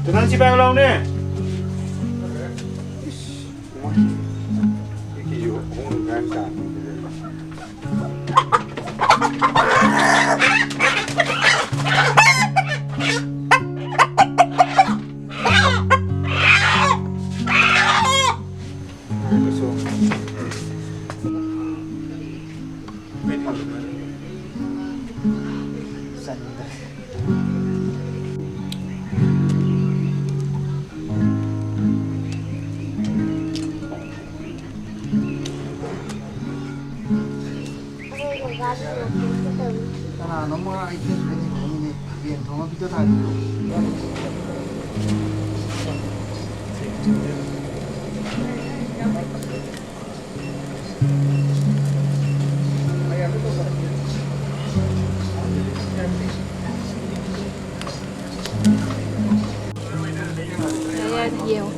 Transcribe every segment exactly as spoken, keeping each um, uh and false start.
ꯀꯅꯥ ꯁꯤ ꯄꯥꯏꯌꯨ ꯂꯥꯎꯅꯦ? ꯀꯅꯥꯅꯣꯝꯃ ꯑꯩ ꯐꯦꯁꯕꯨꯛꯇ ꯊꯦꯡꯅꯩꯅꯦ꯫ ꯌꯦꯟ ꯊꯣꯡꯉ ꯚꯤꯗꯤꯑꯣ ꯊꯥꯒꯠꯄꯗꯣ꯫ ꯌꯥꯏ, ꯌꯥꯏ, ꯌꯦꯡꯉꯣ꯫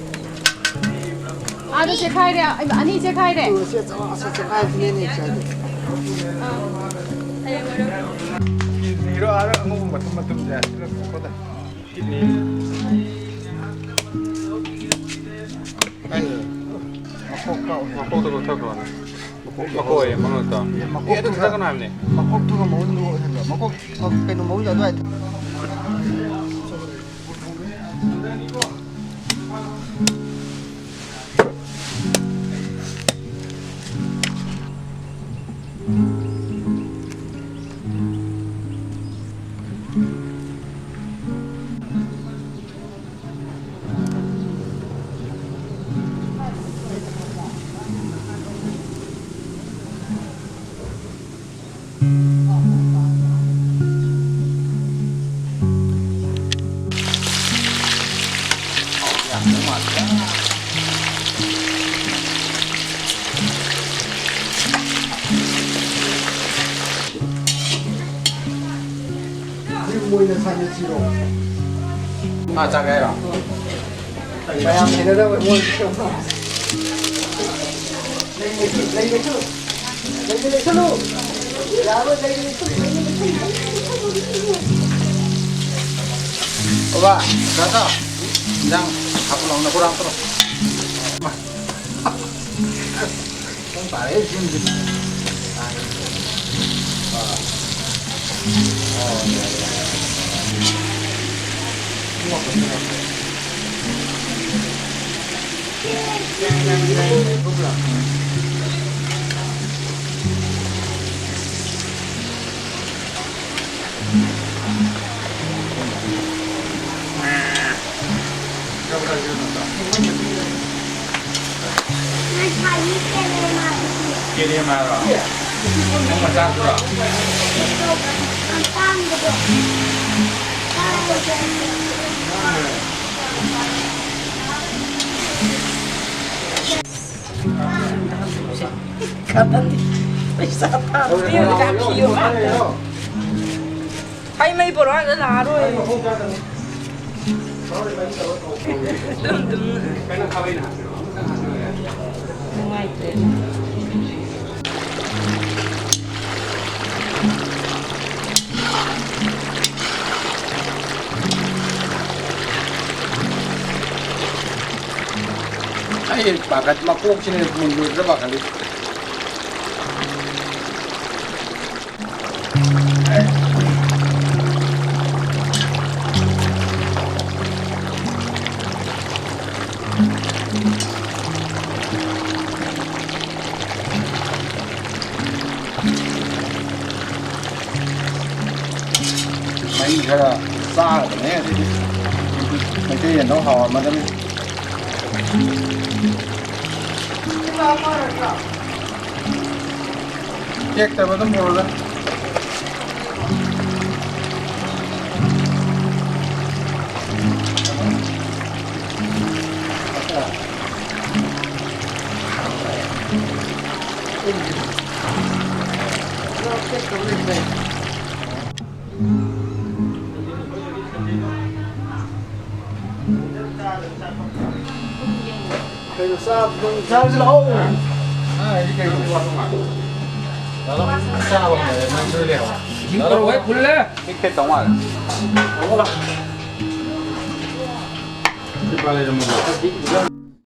ꯑꯥꯗ ꯆꯦꯈꯥꯏꯔꯦ, ꯑꯅꯤ ꯆꯦꯈꯥꯏꯔꯦ꯫ ꯁꯦ, ꯁꯦ, ꯁꯦ, ꯆꯦꯈꯥꯏꯕꯅꯤꯅꯦ ꯉꯁꯥꯏꯗꯣ꯫ ꯀꯤꯗꯅꯤꯔꯣ? ꯑꯥꯗ ꯑꯉꯧꯕ ꯃꯇꯨꯝ ꯃꯇꯨꯝꯁꯦ ꯁꯤꯗ ꯄꯣꯛꯄꯗ꯫ ꯀꯤꯗꯅꯤ꯫ ꯀꯥꯏꯗ? ꯃꯀꯣꯛ ꯀꯛꯎ꯫ ꯃꯀꯣꯛꯇ ꯀꯛꯊꯈ꯭ꯔꯣꯅꯦ꯫ ꯃꯀꯣꯛ ꯃꯀꯣꯛ ꯑꯣꯏꯌꯦ, ꯃꯉꯛꯇ꯫ ꯑꯦ, ꯑꯦ, ꯑꯗꯨ ꯃꯀꯣꯛꯇꯨꯒ, ꯊꯛꯀꯅꯨ ꯍꯥꯏꯕꯅꯦ꯫ ꯃꯀꯣꯛꯇꯨꯒ ꯃꯎꯟꯗꯨꯒ ꯑꯣꯏꯍꯜꯂꯣ꯫ ꯃꯀꯣꯛ, ꯃ-, ꯀꯩꯅꯣ, ꯃꯎꯟꯗꯣ ꯑꯗꯨꯋꯥꯏꯗ꯫ ꯃꯣꯏꯅ ꯁꯥꯟꯅꯁꯤꯔꯣ? ꯉꯥ ꯆꯥꯒꯦ ꯍꯥꯏꯔꯣ? ꯃꯌꯥꯝ ꯍꯩꯅꯗꯕ ꯃꯣꯏ꯫ ꯂꯩ ꯂꯩꯁꯜꯂꯨ꯫ ꯂꯩ ꯂꯩꯁꯜꯂꯨ꯫ ꯌꯥꯔꯣꯏ, ꯂꯩ ꯂꯩꯁꯜꯂꯨ꯫ ꯕꯕꯥ, ꯗꯥ ꯁꯥ, ꯏꯟꯖꯥꯡ ꯍꯥꯞꯄ ꯂꯥꯎꯅ ꯈꯨꯔꯥꯡ ꯇꯧꯔꯣ꯫ ꯄꯨꯡ ꯇꯥꯔꯦ, ꯌꯨꯝꯁꯤꯗꯤ꯫ ꯀꯦꯅꯦꯃꯥꯔꯣ? ꯅꯪ ꯃꯆꯥꯗꯨꯔꯣ? ꯄꯩꯁꯥ ꯊꯥꯕꯤꯌꯨ꯫ ꯍꯩ ꯃꯍꯤ ꯄꯣꯔꯛꯑꯣ ꯍꯥꯏꯔꯒ ꯂꯥꯛꯑꯔꯣꯏ꯫ ꯇꯨꯝ ꯇꯨꯝ꯫ ꯅꯨꯡꯉꯥꯏꯇ꯭ꯔꯦꯅꯦ꯫ ꯑꯩ ꯄꯥꯈꯠ-, ꯃꯀꯣꯛꯁꯤꯅ ꯃꯨꯟꯗꯣꯏꯗ꯭ꯔꯥ ꯄꯥꯈꯠꯂꯤ꯫ ꯃꯍꯤ ꯈꯔ ꯆꯥꯒꯗꯕꯅꯦ ꯉꯁꯤꯗꯤ꯫ ꯃꯩꯇꯩ ꯌꯦꯟꯗꯣ ꯍꯥꯎꯔꯝꯃꯗꯕꯅꯤ꯫ ꯇꯦꯛꯇꯕ ꯑꯗꯨꯝ ꯄꯨꯔꯛꯑꯣꯗ꯫ ꯀꯩꯅꯣ ꯆꯥꯕꯗꯣ ꯆꯥꯔꯨꯁꯤ ꯂꯥꯛꯑꯣ꯫ ꯆꯥꯕ ꯉꯝꯗ꯭ꯔꯦ, ꯅꯪ ꯁꯣꯏ ꯂꯩꯍꯧꯔꯦ꯫ ꯏꯁꯤꯡ ꯄꯨꯔꯛꯑꯣꯍꯦ, ꯐꯨꯜꯂꯦ꯫ ꯄꯤꯛ ꯊꯟꯗꯧ ꯃꯥꯜꯂꯦ꯫ ꯁꯤ ꯄꯥ ꯂꯩꯔꯝꯃꯣ꯫